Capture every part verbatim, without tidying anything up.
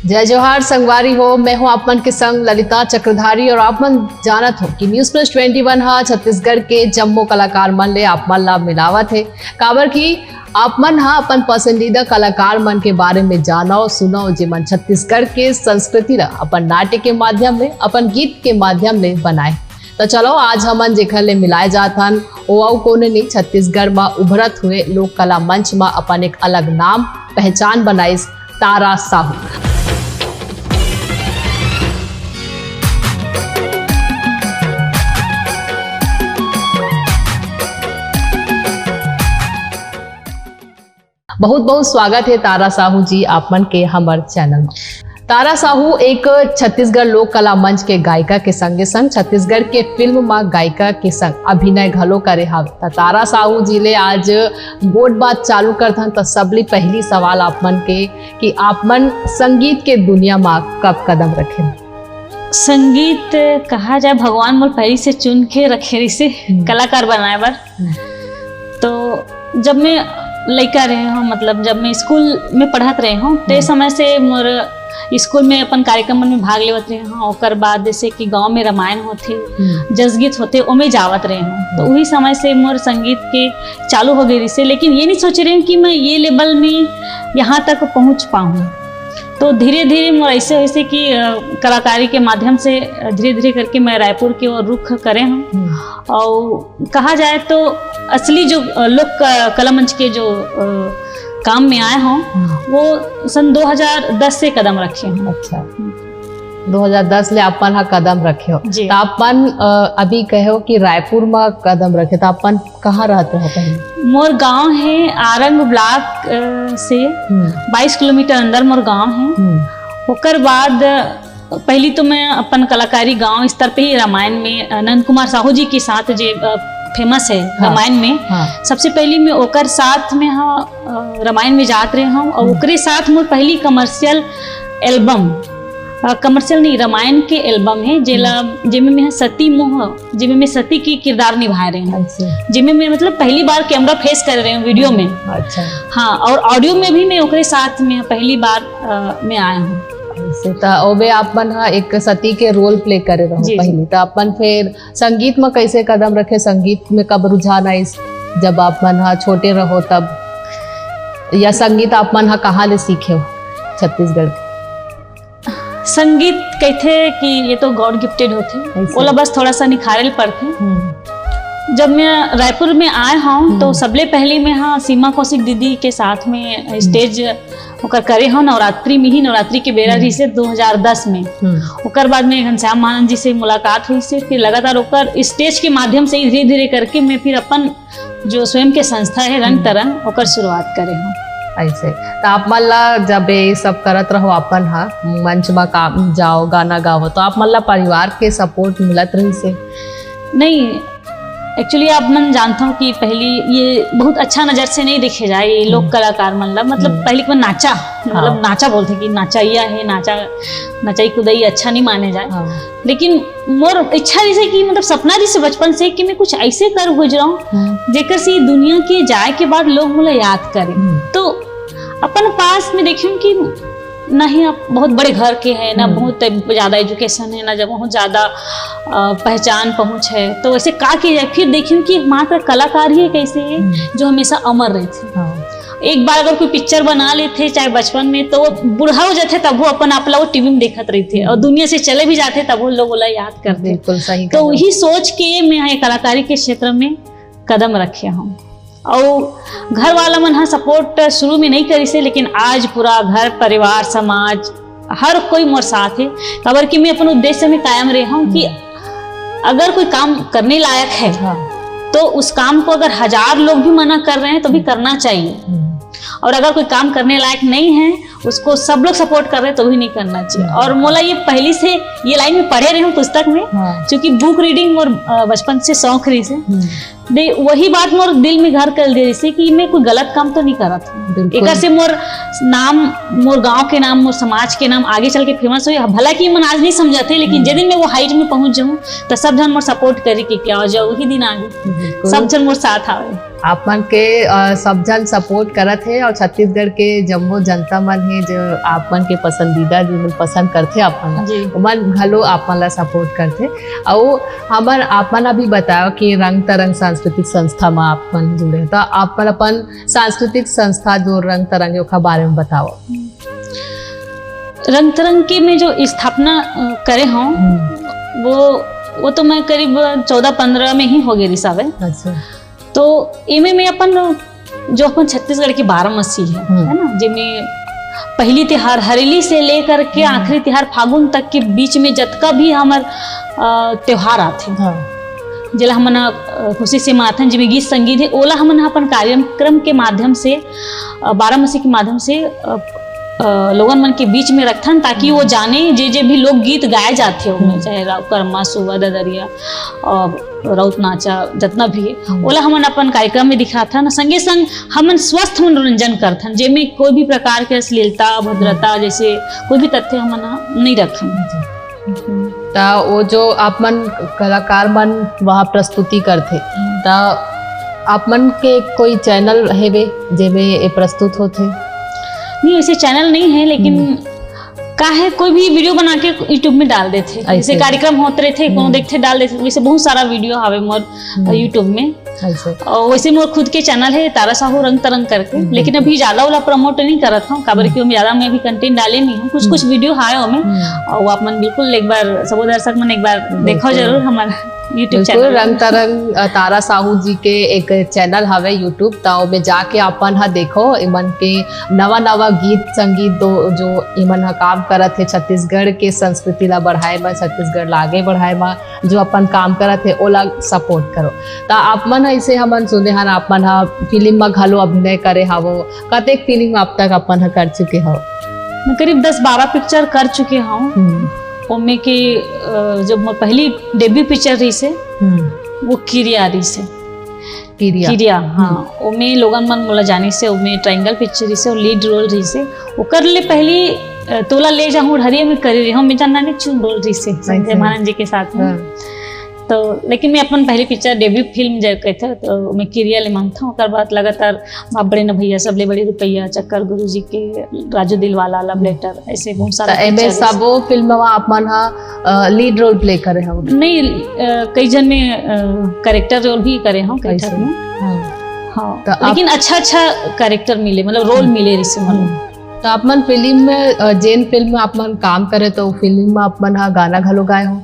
जय जोहार संगवारी हो, मैं हूं आप मन के संग ललिता चक्रधारी और आप मन जानत हो कि न्यूज प्लस ट्वेंटी वन हा छत्तीसगढ़ के जम्मो कलाकार मन ले आप मन ला मिलावत हे, काबर कि आप मन हा अपन पसंदीदा कलाकार मन के बारे में जानव, सुनव, जेमन छत्तीसगढ़ के संस्कृति ला अपन नाट्य के माध्यम ले, अपन गीत के माध्यम ले बनाए। तो चलो, आज हमन जेखर ले मिलाए जात हन, ओ अउ कोनो नहीं, छत्तीसगढ़ म उभरत हुए लोक कला मंच म अपन एक अलग नाम पहचान बनाइस, तारा साहू। बहुत बहुत स्वागत है तारा साहू जी आप मन के हमर चैनल में। तारा साहू एक छत्तीसगढ़ लोक कला मंच के गायिका के संगे संग छत्तीसगढ़ के फिल्म मा गायिका के संग अभिनय घलो करे हावे। त तारा साहू जी ले आज गोठ बात चालू करथन। त सबले पहली सवाल आप मन के कि आप मन संगीत के दुनिया मा कब कदम रखे? संगीत कहा जाए, भगवान मोर पहली से चुन के रखे रहिसे हम्म। कलाकार बनाए बर। हम्म। तो जब मैं लइका रहे हूँ, मतलब जब मैं स्कूल में पढ़त रहे हूँ, ते हम्म। समय से मोर स्कूल में अपन कार्यक्रम में भाग लेवत रहे हूँ। ओकर बाद जैसे कि गांव में रामायण होथे, हम्म। जसगीत होथे, ओमे जावत रहे हूँ। तो हम्म। वही समय से मोर संगीत के चालू हो गई रहिसे, लेकिन ये नहीं सोचे रहे हूँ कि मैं ये लेवल में यहाँ तक पहुँच पाऊँ। तो धीरे धीरे मोर ऐसे होइसे कि अ, कलाकारी के माध्यम से धीरे धीरे करके मैं रायपुर के ओर रुख करे हूँ। हम्म। और कहा जाए तो असली जो अ, लोक क-, कला मंच के जो अ, काम में आए हूँ, हम्म। वो सन दो हज़ार दस से कदम रखे हूँ। अच्छा। हम्म। दो हज़ार दस ले आप मन हा कदम रखे हो। जी। तो आप मन अ, अभी कहे हो कि रायपुर में कदम रखे, तो आप मन कहाँ रहते हो पहले? मोर गांव है आरंग ब्लॉक अ, से हम्म। बाईस किलोमीटर अंदर मोर गांव है। हम्म। ओकर बाद अ, पहली तो मैं अपन कलाकारी गांव स्तर पे ही रामायण में अ, नंद कुमार साहू जी के साथ जे अ, फेमस है हाँ। रामायण में, हाँ। सबसे पहली मैं ओकर साथ में हाँ अ, रामायण में जात रहे हूँ और हम्म। ओकरे साथ मोर पहली कमर्शियल एल्बम, कमर्शियल नहीं, रामायण के एल्बम है, जेला, हम्म। जेमे में सती मोह, जेमे में सती की किरदार निभाए रहे हूँ। अच्छा। जेमे में मतलब पहली बार कैमरा फेस कर रहे हूँ वीडियो में। अच्छा। हाँ, और ऑडियो में भी मैं ओकरे साथ में पहली बार अ, में आए हूँ। ऐसे त ओबे आप मन हा एक सती के रोल प्ले करे रहो जी, जी। पहली, त आप मन फिर संगीत में कैसे कदम रखे? संगीत में कब रुझान आइस, जब आप मन हा छोटे रहो तब, या संगीत आप मन हा कहाँ ले सीखे हो छत्तीसगढ़ के? संगीत कहते कि ये तो गॉड गिफ्टेड होथे, ऐसे। ओला बस थोड़ा सा निखारे ल पड़थे। हम्म। जब मैं रायपुर में आए हूँ, तो हम्म। सबले पहले मैं हाँ सीमा कौशिक दीदी के साथ में हम्म। स्टेज ओकर करे हूँ, नवरात्रि में ही, नवरात्रि के बेरा हम्म। रहिसे दो हज़ार दस में। हम्म। ओकर बाद में घनश्याम आनंद जी से मुलाकात हुई से, फिर लगातार ओकर स्टेज के माध्यम से ही धीरे धीरे करके मैं फिर अपन जो स्वयं के संस्था है रंग हम्म। तरंग, ओकर शुरुआत करे हूँ। ऐसे तो आप मन ला जब ये सब करत रहो, अपन हा मंच में काम जाओ, गाना गाओ, तो आप मन ला परिवार के सपोर्ट मिलत रहिसे? नहीं, एक्चुअली आप मन जानता हूँ कि पहली ये बहुत अच्छा नजर से नहीं देखे जाए ये लोक हम्म। कलाकार मन ला, मतलब हम्म। पहली के नाचा, मतलब हाँ। नाचा बोलते कि नाचैया है, नाचा, नचई कुदई अच्छा नहीं माने जाए। हाँ। लेकिन मोर इच्छा जैसे कि मतलब सपना जैसे बचपन से कि मैं कुछ ऐसे कर गुजराऊं हम्म। जेकर से दुनिया के जाए के बाद लोग मोला याद करें। हम्म। तो अपन पास में देखियो कि ना ही आप बहुत बड़े घर के हैं, ना हम्म। बहुत ज्यादा एजुकेशन है, ना जब बहुत ज्यादा अ, पहचान पहुंच है, तो ऐसे का किया जाए? फिर देखियो कि मात्र कलाकार ही एक ऐसे है हम्म। जो हमेशा अमर रहते हैं। हाँ। एक बार अगर कोई पिक्चर बना लेते चाहे बचपन में, तो वो बूढ़ा हो जाते तब वो अपन आप ला वो टीवी में देखत रहते हैं, और दुनिया से चले भी जाते तब वो लोग ओला याद करते हैं। बिल्कुल सही तो कहा। वही सोच के मैं ये कलाकारी के क्षेत्र में कदम रखे हूँ। और घर वाला मन हा सपोर्ट शुरू में नहीं करिसे, लेकिन आज पूरा घर परिवार समाज हर कोई मोर साथ है, काबर कि मैं अपन उद्देश्य में कायम रहे हूँ कि हम्म। अगर कोई काम करने लायक है हाँ। तो उस काम को अगर हजार लोग भी मना कर रहे हैं तो भी करना चाहिए, हम्म। और अगर कोई काम करने लायक नहीं है उसको सब लोग सपोर्ट कर रहे हैं तो भी नहीं करना चाहिए। हम्म। और मोला ये पहली से ये लाइन में पढ़े रहे हूँ पुस्तक में, हाँ। क्योंकि बुक रीडिंग मोर अ, बचपन से शौक रहिसे। हम्म। दे वही बात मोर दिल में घर कर दे रहिसे कि मैं कोई गलत काम तो नहीं करत हूँ। बिल्कुल। एकर से मोर नाम, मोर गांव के नाम, मोर समाज के नाम आगे चल के फेमस होई। भला कि मन आज नहीं समझते, लेकिन हम्म। जे दिन मैं वो हाइट में पहुंच जाऊँ, तो सब जन मोर सपोर्ट करे कि क्या हो जाओ, वही दिन आगे बिल्कुल। सब जन मोर साथ आवे। आप मन के, अ, सब झन सपोर्ट करत हे और छत्तीसगढ़ के जम्मो जनता मन हे जो आप मन के पसंदीदा, जो मन पसंद करथे आप मन ला, जी। ओमन घलो आप मन ला सपोर्ट करथे। अउ हमन, आप मन अभी बताओ कि रंग तरंग सांस्कृतिक संस्था म आप मन जुड़े, त आप मन अपन सांस्कृतिक संस्था जो रंग तरंग हे, ओखर बारे में बताओ। रंग तरंग के मैं जो स्थापना, अ, करे हूँ, हम्म। वो, वो तो मैं करीब चौदह पन्द्रह में ही हो गई रिसावे। अच्छा। तो एमे में अपन, जो अपन छत्तीसगढ़ की बारामसी है, हम्म। है ना, जेमे पहली तिहार हरेली से लेकर के हम्म। आखिरी तिहार फागुन तक के बीच में जतका भी हमर, अ, त्योहार आथे, हाँ। जेला हमन, अ, खुशी से मनाथन, जेमे गीत संगीत है, ओला हमन अपन कार्यक्रम के माध्यम से, अ, बारामसी के माध्यम से, अ, अ, लोगन मन के बीच में रखथन, ताकि वो हम्म। जाने, जे, जे भी लोकगीत गाए जाथे ओमे, हम्म। चाहे रा-, करमा, सुआ, ददरिया, अ, रउत नाचा, जतना भी हे, हम्म। ओला हमन अपन कार्यक्रम में दिखाथन। संगे संग हमन स्वस्थ मनोरंजन करथन, जेमे कोई भी प्रकार के अश्लीलता, अभद्रता हम्म। जैसे कोई भी तथ्य हमन ह नहीं रखन। जी। हम्म। त वो जो आप मन कलाकार मन वहाँ प्रस्तुति करथे, हम्म। त आप मन के कोई चैनल हेवे जेमे ये प्रस्तुत होथे? नहीं, वैसे चैनल नहीं है, लेकिन हम्म। का है, कोई भी वीडियो बना के YouTube में डाल देथे। ऐसे जैसे कार्यक्रम होत रहिथे, कोनो हम्म। देखथे, डाल देथे। वैसे बहुत सारा वीडियो हवे मोर हम्म। YouTube में। ऐसे। और वैसे मोर खुद के चैनल है तारा साहू रंग तरंग करके, हम्म। लेकिन अभी ज्यादा ओला प्रमोट नहीं करत हूँ, काबर हम्म। कि ओमे ज्यादा मैं अभी कंटेंट डाले नहीं हूँ। कुछ, हम्म। कुछ वीडियो आए ओमे, हम्म। और वो आप मन बिल्कुल एक बार, सबो दर्शक मन एक बार देखो बिल्कुल। जरूर हमारा YouTube बिल्कुल, चैनल। रंग तरंग, अ, तारा साहू जी के एक चैनल हवे YouTube, त ओमे जाके अपन ह देखो, इमन के नवा नवा गीत संगीत दो, जो इमन ह काम करत हे छत्तीसगढ़ के संस्कृति ला बढ़ाए म, छत्तीसगढ़ ला आगे बढ़ाए म, जो अपन काम करत हे ओला सपोर्ट करो। त आप मन ह, इसे हमन सुने हन, आप मन ह फिल्म म घलो अभिनय करे हवो, कतेक फिल्म अब तक अपन ह कर चुके हव? मैं करीब दस बारह पिक्चर कर चुके हूँ। हम्म। ओमे के, अ, जब मैं पहली डेब्यू पिक्चर रहिसे, हम्म। वो किरिया रहिसे। किरिया। किरिया, हाँ। हम्म। ओमे लोगन मन मोला जानिसे, ओमे ट्रायंगल पिक्चर रहिसे, और लीड रोल रहिसे। ओकर ले पहली, अ, तोला ले जाहूँ ओढ़रिया में करे रहे हूँ, मैं जानना नहीं चुन रोल रहिसे, संजय ऐसे। मानन जी के साथ में। हाँ। तो लेकिन मैं अपन पहली पिक्चर डेब्यू फिल्म जब कहते, तो मैं किरिया ले मानता हूँ। ओकर बाद लगातार बाप बड़े न भैया, सबले बड़ी रुपैया, चक्कर गुरुजी के, राजू दिलवाला, लव हम्म। लेटर, ऐसे बहुत सारा त एमे पिक्चर है। सबो फिल्म में आप मन हा, अ, लीड रोल प्ले करे हव? नहीं, अ, कई झन में, अ, कैरेक्टर रोल भी करे हव, कई ऐसे। ठन में। हाँ। हाँ, त आप लेकिन अच्छा-अच्छा कैरेक्टर मिले, मतलब रोल हम्म। मिले रिसे मन। हम्म। त आप मन फिल्म में, अ, जेन फिल्म में आप मन काम करे, तो फिल्म में आप मन हा गाना घलो गाए हव?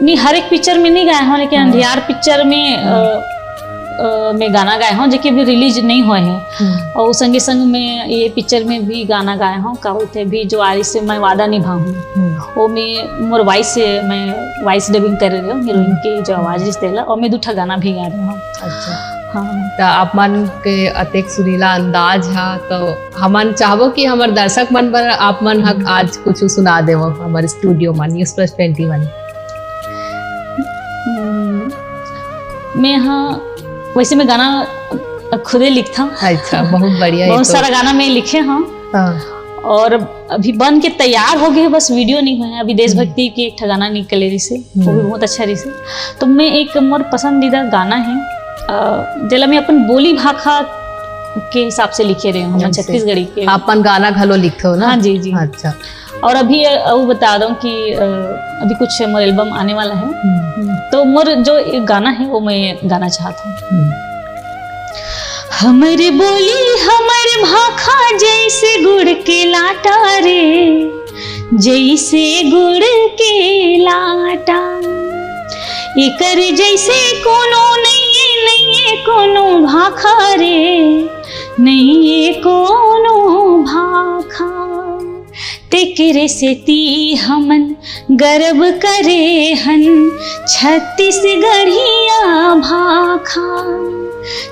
नहीं, हर एक पिक्चर में नहीं गाए हव, लेकिन हाँ। अंधियार पिक्चर में, अ, हम्म। अ, में गाना गाए हव, जो कि अभी रिलीज नहीं होए हे। हम्म। और संगे संग में ये पिक्चर में भी गाना गाए हव, का बोलथे, अभी जो आ रहिसे मैं वादा निभाहूँ। हम्म। वो में मोर वॉइस है, मैं वॉइस डबिंग करे रहे हव हीरोइन हम्म। के जो आवाज रहिसे तेला, और मैं दू ठा गाना भी गाए रहे हव। अच्छा। हाँ। त आप मन के अतेक सुरीला अंदाज हा, तो हमन चाहबो कि हमर दर्शक मन बर आप मन हा हम्म। आज कुछ सुना देवो हमर स्टूडियो में, न्यूज़ प्लस ट्वेंटी वन। हम्म, मैं हा, वैसे मैं गाना खुदे लिखता हूँ। अच्छा, बहुत बढ़िया, ये बहुत तो सारा गाना मैं लिखे हूँ। हाँ। और अभी बन के तैयार हो गए, बस वीडियो नहीं हुआ है। अभी देशभक्ति हम्म। के एक ठा गाना निकले रिसे, वो भी हम्म। बहुत अच्छा रिसे। तो मैं एक मोर पसंदीदा गाना है, अ, जेला मैं अपन बोली भाखा के हिसाब से लिखे रहे हूँ, मैं जैसे छत्तीसगढ़ी के। आप मन गाना घलो लिखते हो ना? हाँ जी, जी। अच्छा। और अभी, अ, वो बता दूं कि, अ, अभी कुछ मोर एल्बम आने वाला है। हम्म। तो मोर जो एक गाना है, वो मैं गाना चाहता हूँ। हम्म। हमर बोली, हमर भाखा जैसे गुड़ के लाटा रे, जैसे गुड़ के लाटा। एकर जैसे कोनो नइये, नइये कोनो भाखा रे, नइये कोनो भाखा। तेकरे सेती हमन गर्व करे हन छत्तीसगढ़िया भाखा।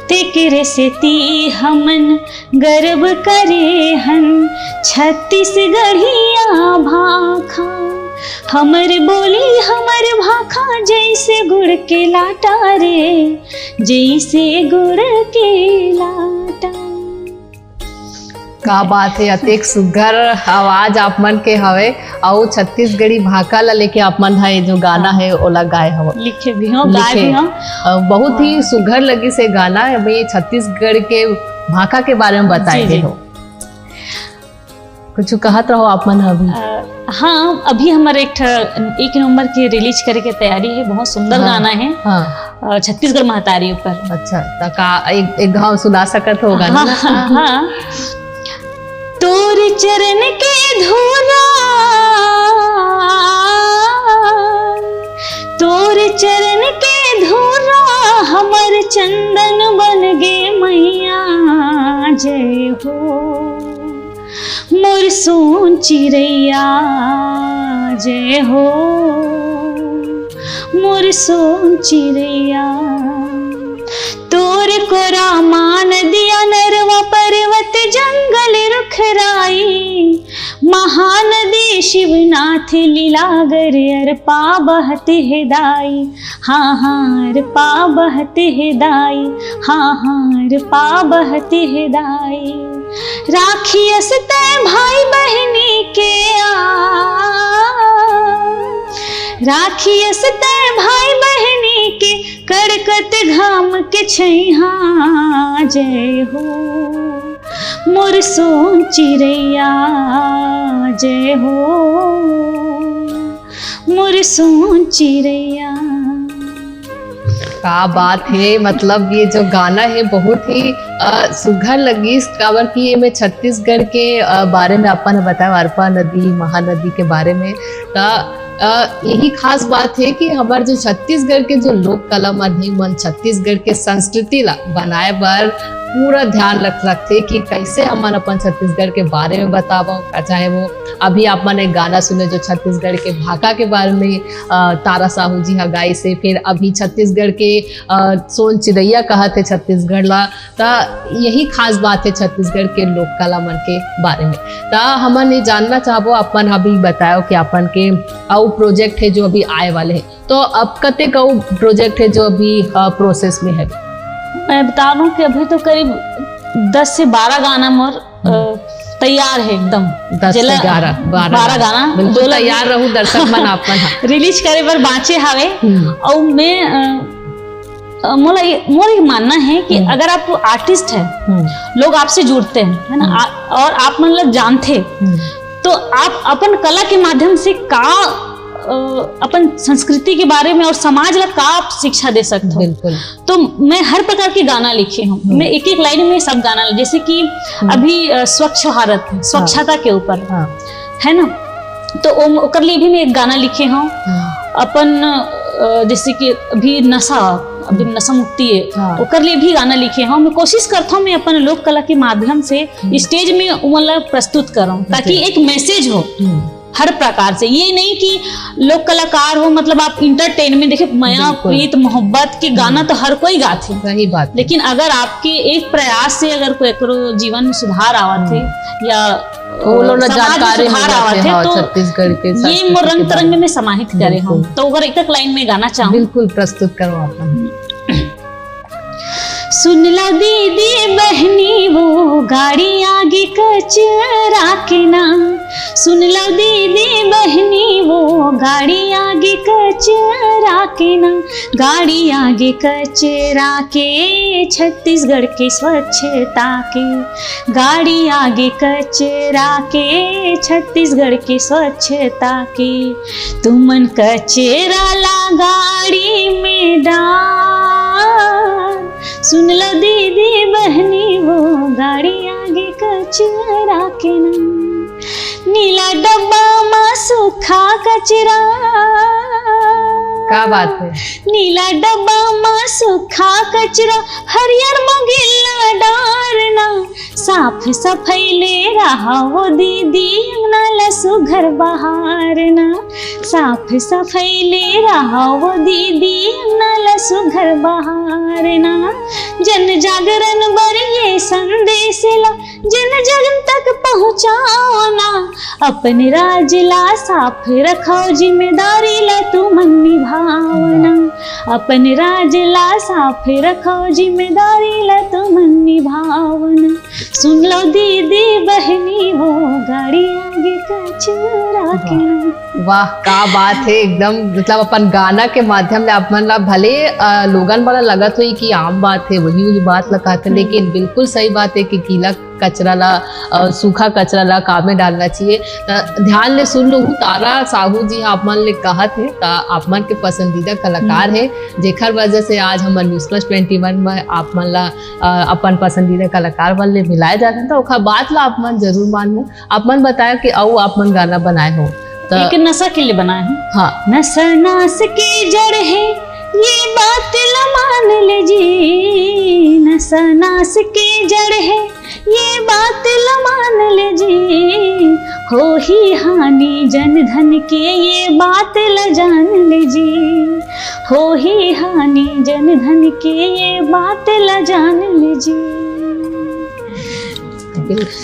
तेकरे सेती हमन गर्व करे हन छत्तीसगढ़िया भाखा। हमर बोली, हमर भाखा जैसे गुड़ के लाटा रे, जैसे गुड़ के लाटा। का बात है, अतेक सुघर आवाज आप मन के हवे, अउ छत्तीसगढ़ी भाखा ला लेके आप मन ह ये जो गाना है ओला गाए हव। लिखे भी हो, गाए लिखे। भी हो। अ, बहुत ही सुघर लगी से गाना, अभी छत्तीसगढ़ के भाखा के बारे में बताए जी, गए जी। हो। कुछ कहत रहो आप मन अभी। अ, हाँ, अभी हमर एक ठ-, एक नंबर के रिलीज करे के तैयारी है, बहुत सुंदर हाँ। गाना है। हाँ, अ, छत्तीसगढ़ महतारी ऊपर। अच्छा, त का एक, एक घाव सुना सकत हो गाना? हाँ, हाँ, हाँ। तोर चरण के धूरा, तोर चरण के धूरा, हमर चंदन बन गे मैया, जय हो। मोर सोन चिरैया, जय हो। मोर सोन चिरैया, तोर कोरा मा नदिया, नरवा पर्वत जंगल रुखराई, महानदी शिवनाथ लीलागर, अरपा बहत हे दाई। हाँ हाँ, अरपा बहत हे दाई। हाँ हाँ, अरपा बहत हे दाई। राखी अस तै भाई बहिनी के आ, राखी अस तै भाई बहिनी के, कड़कत घाम के छैहा, जय हो। मोर सोन चिरैया, जय हो। मोर सोन चिरैया। का बात है, मतलब ये जो गाना है बहुत ही अ, सुघर लगिस, काबर कि ये में छत्तीसगढ़ के अ, बारे में अपन बताए, अरपा नदी, महानदी के बारे में। त अ, यही खास बात है कि हमर जो छत्तीसगढ़ के जो लोक कला मन हे, मन छत्तीसगढ़ के संस्कृति ला बनाए बर पूरा ध्यान रख सकथे कि कैसे हमन अपन छत्तीसगढ़ के बारे में बताबो। चाहे वो अभी आप मन एक गाना सुने जो छत्तीसगढ़ के भाखा के बारे में, अ, तारा साहू जी ह गाइस हे, फिर अभी छत्तीसगढ़ के अ, सोन चिरैया कहत हे छत्तीसगढ़ ला। त यही खास बात है छत्तीसगढ़ के लोक कला मन के बारे में। त हमन ये जानना चाहबो, अपन अभी बताओ कि अपन के अउ प्रोजेक्ट है जो अभी आए वाले हैं, तो अब कतेक अउ प्रोजेक्ट है जो अभी प्रोसेस में है? मैं बता दूं कि अभी तो करीब दस से बारह गाना मोर अ, तैयार है एकदम। दस से जेला ग्यारह, बारह बारह गाना। गाना, बिल्कुल जोला तैयार रहू दर्शक मन, आप मन ह। रिलीज करे बर बांचे हावे। हम्म। अउ मैं अ, अ, मोला ये, मोर ये मानना है कि हम्म। अगर आप आर्टिस्ट है, हम्म, लोग आपसे जुड़ते हैं, है ना, हम्म। आ, और आप मतलब जानते हैं, हम्म, तो आप अपन कला के माध्यम से का अ, अपन संस्कृति के बारे में और समाज ला का आप शिक्षा दे सकते हो। बिल्कुल। तो मैं हर प्रकार के गाना लिखे हूँ। हम्म। मैं एक एक लाइन में सब गाना, जैसे कि अभी अ, स्वच्छ भारत, स्वच्छता के ऊपर, हाँ। है ना, तो ओम-, ओकर लिए भी मैं एक गाना लिखे हूँ। हम्म, अपन अ, जैसे कि अभी नशा, अभी नशा मुक्ति है, हाँ। ओकर लिए भी गाना लिखे हूँ। मैं कोशिश करता हूँ मैं अपन लोक कला के माध्यम से हम्म। स्टेज में ओमन ला प्रस्तुत करूँ, ताकि जी। एक मैसेज हो हम्म, हर प्रकार से। ये नहीं कि लोक कलाकार हो, मतलब आप इंटरटेनमेंट, देखिए, मया बिल्कुल। प्रीत मोहब्बत के गाना तो हर कोई गाथे, सही बात है। लेकिन अगर आपके एक प्रयास से अगर कोई एकरो जीवन में सुधार आवत है या वो लोग ना समाज में जानकारी मिल सुधार जाते आवत है, हैं तो छत्तीसगढ़ के ये संस्कृति मोर के रंग बारे तरंग में। में समाहित करे बिल्कुल। हम। तो अगर एक एक लाइन में गाना चाहूँ, बिल्कुल, प्रस्तुत करो आप। सुन लो दीदी बहनी वो गाड़ी आगे कचरा के ना, सुन लो दीदी बहनी वो गाड़ी आगे कचरा के ना, गाड़ी आगे कचरा के, छत्तीसगढ़ के स्वच्छता के, गाड़ी आगे कचरा के, छत्तीसगढ़ के स्वच्छता के। तुमन कचरा ला गाड़ी में डाल, सुन लो दीदी बहनी वो गाड़ी आगे कचरा के ना, नीला डब्बा मा सूखा कचरा। का बात है। नीला डब्बा मा सूखा कचरा, हरियर मा गिल्ला डारना, साफ सफाई ले रहा वो दीदी, अंगना ला सुघर बहारना। साफ सफाई ले रहा वो दीदी, अंगना ला सुघर बहारना। जन जागरण बर ये संदेश ला, जन जन तक पहुँचाओ ना। अपन राज ला साफ रखो, जिम्मेदारी ला तुमन निभाओ ना। अपन राज ला साफ रखो, जिम्मेदारी ला तुमन निभावन। सुन लो दीदी बहनी, वो गाड़ी आगे कचरा के। वाह, का बात है एकदम। मतलब अपन गाना के माध्यम ले आप मन ला भले अ, लोगन मन ला लगत होही कि आम बात है, वही वही बात ला कहत है, लेकिन बिल्कुल सही बात है कि गीला कचरा ला, अ, सूखा कचरा ला कामे डालना चाहिए। त ध्यान ले सुन लूहू, तारा साहू जी आप मन ले कहत है, त आप मन के पसंदीदा कलाकार है, जेखर वजह से आज हमर न्यूज प्लस ट्वेंटी वन में आप मन ला, अ, अपन पसंदीदा कलाकार मन ले मिलाए जात है, त ओखर बात ला आप मन जरूर मानहू। आप मन बताया कि अउ आप मन गाना बनाए हो, त एक नशा के लिए बनाए हो। हाँ। नशा नाश के जड़ है, ये बात ल मान ले जी। नशा नाश के जड़ है, ये बात ल मान ले जी। हो ही हानि जन धन के, ये बात ल जान ले जी। हो ही हानि जन धन के, ये बात ल जान ले जी।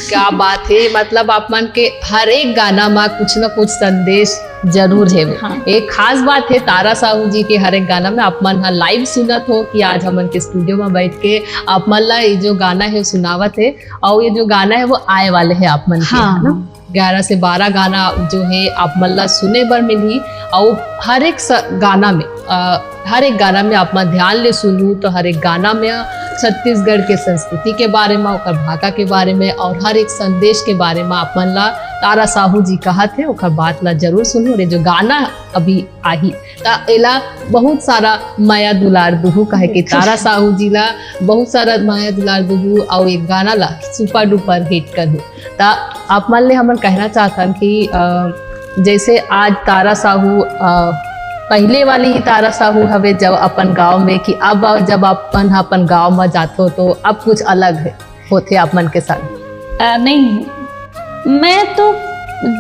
क्या बात है। मतलब आप मन के हर एक गाना में कुछ ना कुछ संदेश जरूर है। हाँ। एक खास बात है तारा साहू जी के हर एक गाना में। आप मन हा लाइव सुनत हो कि आज हमन के स्टूडियो में बैठ के आप मन ला ये जो गाना है सुनावत है, और ये जो गाना है वो आए वाले है आप मन के, हाँ, है ना? हाँ। ग्यारह से बारह गाना जो है आप मन ला सुने बर मिलही, और हर एक स-, गाना में, अ, हर एक गाना में आप मन ध्यान ले सुनहू तो हर एक गाना में छत्तीसगढ़ के संस्कृति के बारे में, ओकर भाखा के बारे में और हर एक संदेश के बारे में आप मन ला तारा साहू जी कहत है, ओकर बात ला जरूर सुनहू। और ये जो गाना अभी आही, त एला बहुत सारा मया दुलार दुहू, कहे कि तारा साहू जी ला बहुत सारा मया दुलार दुहू, और एक गाना ला सुपर डुपर हिट करहू। त आप मन ले हमन कहना चाहथन कि, अ, जैसे आज तारा साहू, अ, पहले वाली ही तारा साहू हवे जब अपन गांव में, कि अब जब अपन ह अपन गांव में जाथो तो अब कुछ अलग है, होथे आप मन के संग? अ, नहीं, मैं तो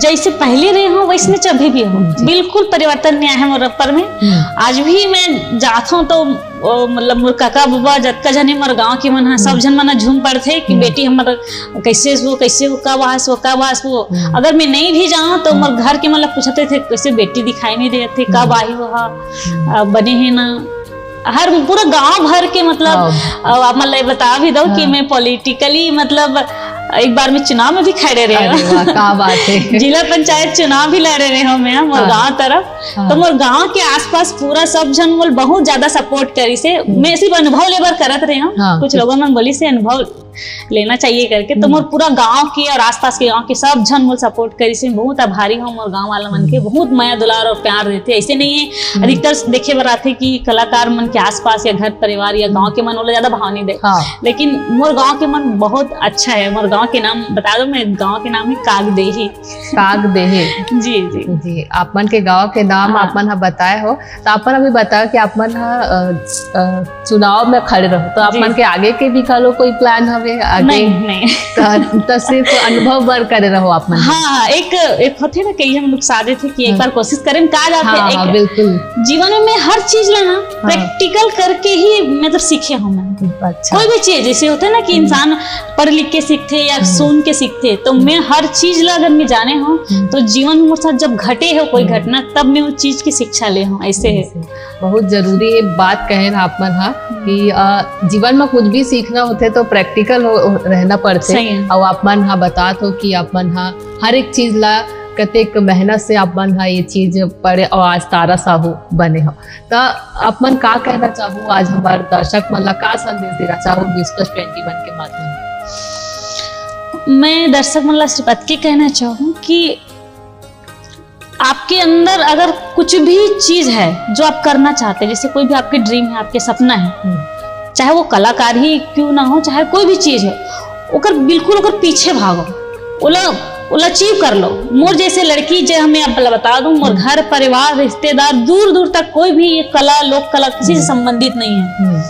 जैसे पहले रहे हूँ वैसने अभी भी हूँ, जी। बिल्कुल परिवर्तन नहीं आया है मोर ऊपर में। हम्म। आज भी मैं जात हूँ तो ओ, मतलब मोर काका बाबा जतका झने मोर गांव के मन ह, सब हम्म। झन मन ह झूम पड़थे कि हम्म। बेटी हमर कैसे हो, कैसे हो, कब आस हो, कब आस हो। हम्म। अगर मैं नहीं भी जाऊँ तो हम्म। मोर घर के मन ल पूछत रहिथे, "कैसे बेटी दिखाई नहीं देत हे, कब हम्म। आही वो हा, हम्म। अ, बने है ना?" हर पूरा गांव भर के मतलब, हाँ। अ, आप मन ल ये बता भी दो कि हाँ। मैं पॉलिटिकली मतलब एक बार मैं चुनाव में भी खड़े रहे हूँ। अरे वाह, का बात है। जिला पंचायत चुनाव भी लड़े रहे हूँ मैं मोर हाँ। गांव तरफ। हाँ। तो मोर गांव के आसपास पूरा सब झन मोल बहुत ज्यादा सपोर्ट करिस हे। हम्म। मैं सिर्फ अनुभव लेबर करत रहे हूँ। हाँ, कुछ ठीक। लोगों मन बोलिस हे अनुभव लेना चाहिए करके, तो हम्म। मोर पूरा गांव के और आसपास के गांव के सब झन मोल सपोर्ट करिस हे। बहुत आभारी हूँ मोर गांव वाला मन के, हम्म। बहुत मया दुलार और प्यार देथे। ऐसे नहीं है, हम्म। अधिकतर देखे बर आथे कि कलाकार मन के आसपास या घर परिवार या गांव के मन ओला ज्यादा भाव नहीं दे। हाँ। लेकिन मोर गांव के मन बहुत अच्छा है। मोर गांव के नाम बता दो, मैं गांव के नाम है कागदेही। कागदेही। जी, जी। जी, आप मन के गांव के नाम हाँ। आप मन ह बताए हो, तो आप मन अभी बताओ कि आप मन ह, अ, अ, चुनाव में खड़े रहो, तो आप जी। मन के आगे के भी घलो कोई प्लान हवे आगे? नहीं, नहीं। तो, तो सिर्फ अनुभव बर करे रहो आप मन? हाँ, हाँ, एक, एक होथे ना, कई हम लोग सादे थे कि एक हाँ। बार कोशिश करें, का जाते हाँ, एक हाँ, बिल्कुल। जीवन में मैं हर चीज ला ना हाँ। प्रैक्टिकल करके ही मतलब सीखे हूँ मैं। अच्छा। कोई भी चीज जैसे होता है ना कि हम्म। इंसान पढ़ लिख के सीखथे या हम्म। सुन के सीखथे, तो हम्म। मैं हर चीज ला अगर मैं जाने हूँ, हम्म। तो जीवन में मोर साथ जब घटे हो कोई हम्म। घटना, तब मैं वो चीज की शिक्षा ले हूँ, ऐसे है। ऐसे। बहुत जरूरी ये बात कहे ना आप मन हा कि, अ, जीवन में कुछ भी सीखना होथे तो प्रैक्टिकल हो, रहना पड़थे। सही है। और आप मन हा बतात हो कि आप मन हा हर एक चीज ला कतेक मेहनत से आप मन हा ये चीज पढ़े और आज तारा साहू बने हो। त आप मन का कहना चाहू, आज हमारे दर्शक मन ला का संदेश देना चाहू न्यूज प्लस ट्वेंटी वन के माध्यम से? मैं दर्शक मन ला सिर्फ अतके कहना चाहूँ कि आपके अंदर अगर कुछ भी चीज है जो आप करना चाहते हैं, जैसे कोई भी आपके ड्रीम है, आपके सपना है, हम्म। चाहे वो कलाकार ही क्यों ना हो, चाहे कोई भी चीज है, ओकर बिल्कुल ओकर पीछे भागो, ओला, ओला अचीव कर लो। मोर जैसे लड़की जे हमें अब बता दूं, मोर हम्म। घर परिवार रिश्तेदार दूर दूर तक कोई भी ये कला, लोक कला किसी से हम्म। संबंधित नहीं है। हम्म।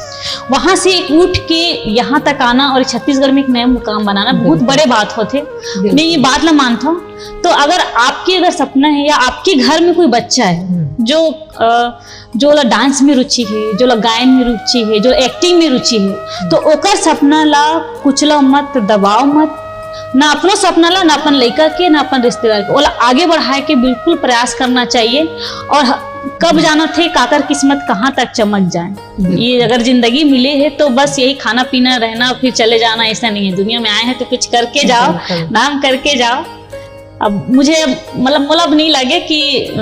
वहां से एक उठ के यहाँ तक आना और छत्तीसगढ़ में एक नया मुकाम बनाना बहुत बिल्कुल। बड़े बात होथे। बिल्कुल। मैं ये बात ला मानता हूँ। तो अगर आपके अगर सपना है या आपके घर में कोई बच्चा है हम्म। जो, अ, जो ला डांस में रुचि है, जो ला गायन में रुचि है, जो एक्टिंग में रुचि है, हम्म। तो ओकर सपना ला कुचलो मत, दबाओ मत, ना अपनो सपना ला, ना अपन लइका के, ना अपन रिश्तेदार के, ओला आगे बढ़ाए के बिल्कुल प्रयास करना चाहिए। और ह-, कब जाना थे काकर किस्मत कहाँ तक चमक जाए। ये अगर जिंदगी मिले है तो बस यही खाना पीना, रहना, फिर चले जाना, ऐसा नहीं है। दुनिया में आए हैं तो कुछ करके जाओ, नाम करके जाओ। अब मुझे, मतलब, मोला अब नहीं लगे कि अ,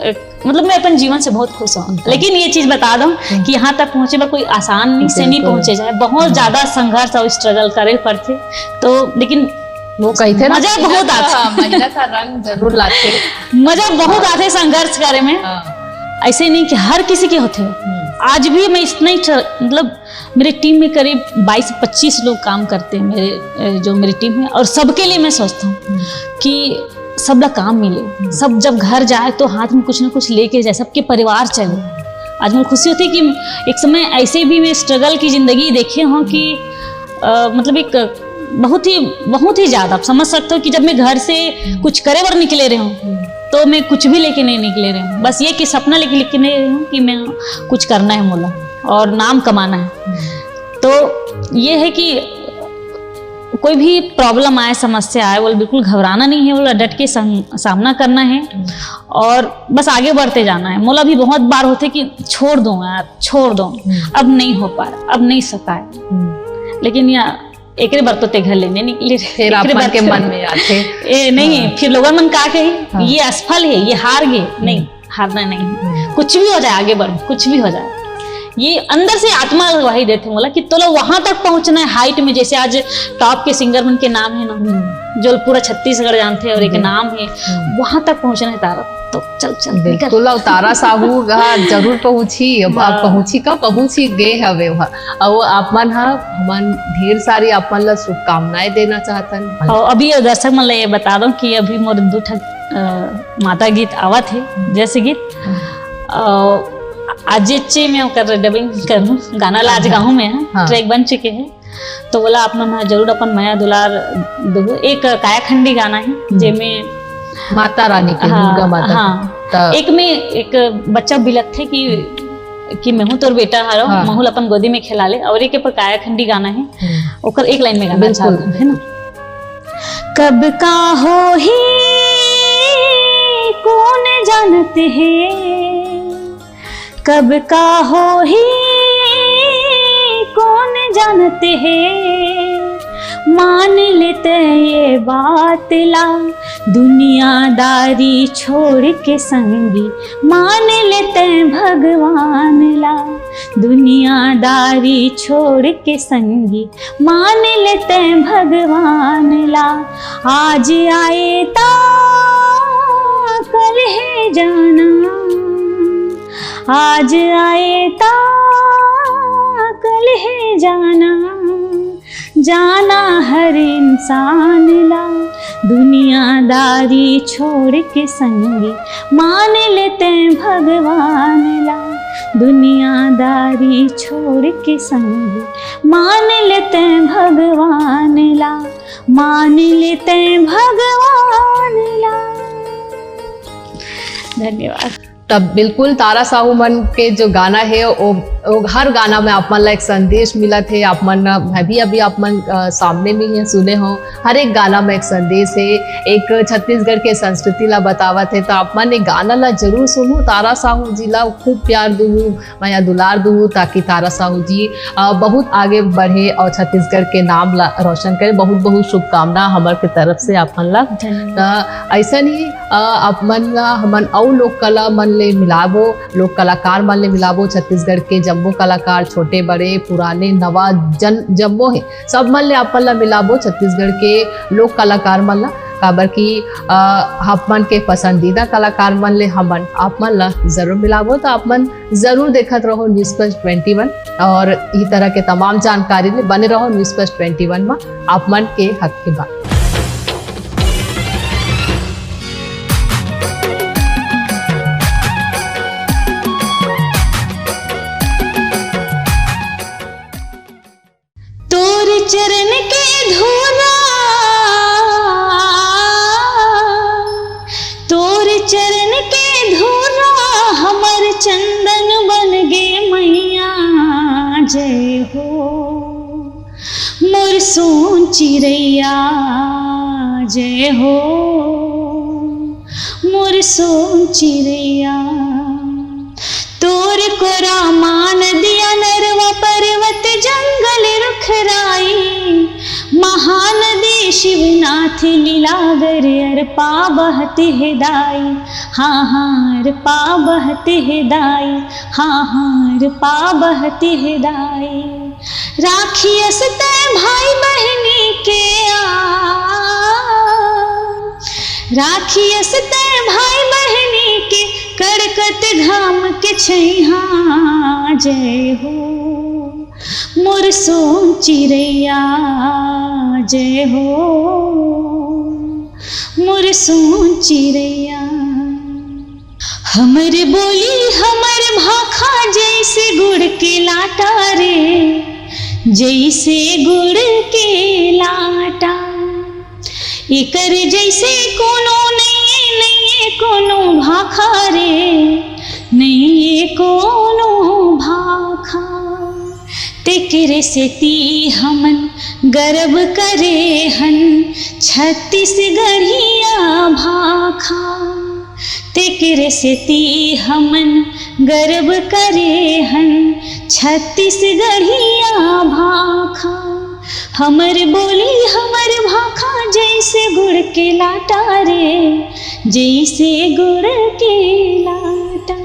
अ, मतलब, मैं अपन जीवन से बहुत खुश हूँ। लेकिन ये चीज बता दूं कि यहाँ तक पहुंचे बर कोई आसान नहीं से नहीं पहुंचे जाए, बहुत ज्यादा संघर्ष और स्ट्रगल करे पड़थे। तो लेकिन वो कहते ना, मजा बहुत आथे। हाँ, मेहनत का रंग जरूर लाथे। मजा बहुत आथे संघर्ष करे में। हाँ। ऐसे नहीं कि हर किसी के होथे। आज भी मैं इतना ही, मतलब, मेरे टीम में करीब बाईस पच्चीस लोग काम करते हैं, मेरे, अ, जो मेरी टीम है, और सबके लिए मैं सोचता हूँ कि सब ला काम मिले। सब जब घर जाए तो हाथ में कुछ ना कुछ लेके जाए, सबके परिवार चले। आज मुझे खुशी होती है कि एक समय ऐसे भी मैं स्ट्रगल की जिंदगी देखे हूँ कि, अ, मतलब, एक बहुत ही, बहुत ही ज्यादा, आप समझ सकते हो कि जब मैं घर से कुछ करे बर निकले रहे हूँ, तो मैं कुछ भी लेके नहीं निकले रहे हूँ, बस ये कि सपना लेके निकले रहे हूँ कि मैं कुछ करना है मोला और नाम कमाना है। तो ये है कि कोई भी प्रॉब्लम आए, समस्या आए, वो बिल्कुल घबराना नहीं है, वो डट के सम-, सामना करना है और बस आगे बढ़ते जाना है। मोला भी बहुत बार होथे कि छोड़ दो यार, छोड़ दो, अब नहीं हो पाए, अब नहीं सकाए। लेकिन या एकरे बर तो ते घर लेने निकले रहे। फिर एकरे आपन बर के छोड़। मन में आथे। ए, नहीं, हाँ। फिर लोगन मन का कही, हाँ। ये असफल है, ये हार गए। नहीं, हारना नहीं। कुछ भी हो जाए, आगे बढ़ो, कुछ भी हो जाए। ये अंदर से आत्मा गवाही देथे मोला कि तोला वहां तक पहुंचना है, हाइट में। जैसे आज टॉप के सिंगर मन के नाम है ना, जो पूरा छत्तीसगढ़ जानथे और एक नाम है, वहां तक पहुंचना है तारा। तो चल, चल, निकल। बिल्कुल, अउ तारा साहू ह जरूर पहुंची। अब आप हाँ। पहुंची का, पहुंची गे हवे वह। अउ आप मन ह, हमन ढेर सारी आप मन ला शुभकामनाएं देना चाहतन। और अभी ये दर्शक मन ला ये बता दो कि अभी मोर दू ठक, अ, माता गीत आवत है, जैसे गीत, अ, आज जे मैं ओकर डबिंग करूँ, गाना ला आज हाँ। गाहूँ मैं, हाँ। ट्रैक बन चुके हैं। तो बोला, आप मन ह जरूर अपन मया दुलार देहू। एक कायाखंडी गाना है, जेमे माता रानी के, हाँ, दुर्गा माता हाँ। के। त एक में एक बच्चा बिलकथे कि, कि मैं हूँ तोर बेटा हरो, हाँ। महूँ ल अपन गोदी में खेला ले, और एक पर कायाखंडी गाना है, ओकर एक लाइन में गाना बिल्कुल। चाहत हूँ, है ना? कब का होही कोन जानत हे, कब का होही कोन जानत हे, मान लेते ये बात ला, दुनियादारी छोड़ के संगी, मान लेते भगवान ला, दुनियादारी छोड़ के संगी, मान लेते भगवान ला। आज आए ता कल है जाना, आज आए ता कल है जाना, जाना हर इंसान ला, दुनियादारी छोड़ के संगी, मान लेते भगवान ला, दुनियादारी छोड़ के संगी, मान लेते भगवान ला, मान लेते भगवान ला। धन्यवाद। तब बिल्कुल तारा साहू मन के जो गाना है, वो, वो हर गाना में आप मन ला एक संदेश मिलत है। आप मन अभी, अभी आप मन, अ, सामने में ही सुने हो, हर एक गाना में एक संदेश है, एक छत्तीसगढ़ के संस्कृति ला बतावत है। तो आप मन एक गाना ला जरूर सुनू, तारा साहू जी ला खूब प्यार दूहू, मया दुलार दूहू, ताकि तारा साहू जी, अ, बहुत आगे बढ़े और छत्तीसगढ़ के नाम ला रोशन करे। बहुत बहुत शुभकामना हमर के तरफ से आप मन ला। धन्यवाद। त ऐसा नहीं, अ, आप मन ला हमन अउ लोक कला मन ले मिलाबो, लोक कलाकार मन ले मिलाबो, छत्तीसगढ़ के जम्मो कलाकार, छोटे बड़े पुराने नवा जन जम्मो है, सब मन ले आप मन ला मिलाबो, छत्तीसगढ़ के लोक कलाकार मन ला, काबर कि, अ, आप मन के पसंदीदा कलाकार मन ले हमन आप मन ला जरूर मिलाबो। तो आप मन जरूर देखत रहो News Flash twenty one और इही तरह के तमाम जानकारी ले बने रहो News Flash twenty one में आप मन के हक के बात। तोर चरण के धूरा, तोर चरण के धूरा, हमर चंदन बन गे मैया, जय हो। मोर सोन चिरैया, जय हो मोर सोन चिरैया। तोर कोरा मा नदिया नरवा, पर्वत जंगल रुख राई, महानदी शिवनाथ लीलागर, अरपा बहत हे दाई। हाँ हाँ, अरपा बहत हे दाई। हाँ हाँ, अरपा बहत हे दाई। राखी अस तैं भाई बहिनी के आ, राखी अस तैं भाई बहिनी के, कड़कत घाम के छैहा। जय हो मोर सोन चिरैया, जय हो मोर सोन चिरैया। हमर बोली हमर भाखा, जैसे गुड़ के लाटा रे, जैसे गुड़ के लाटा। एकर जैसे कोनो नइये, नइये कोनो भाखा रे, नइये कोनो भाखा। तेकरे सेती हमन गर्व करे हन छत्तीसगढ़िया भाखा। तेकरे सेती हमन गर्व करे हन छत्तीसगढ़िया भाखा। हमर बोली हमर भाखा, जैसे गुड़ के लाटा रे, जैसे गुड़ के लाटा।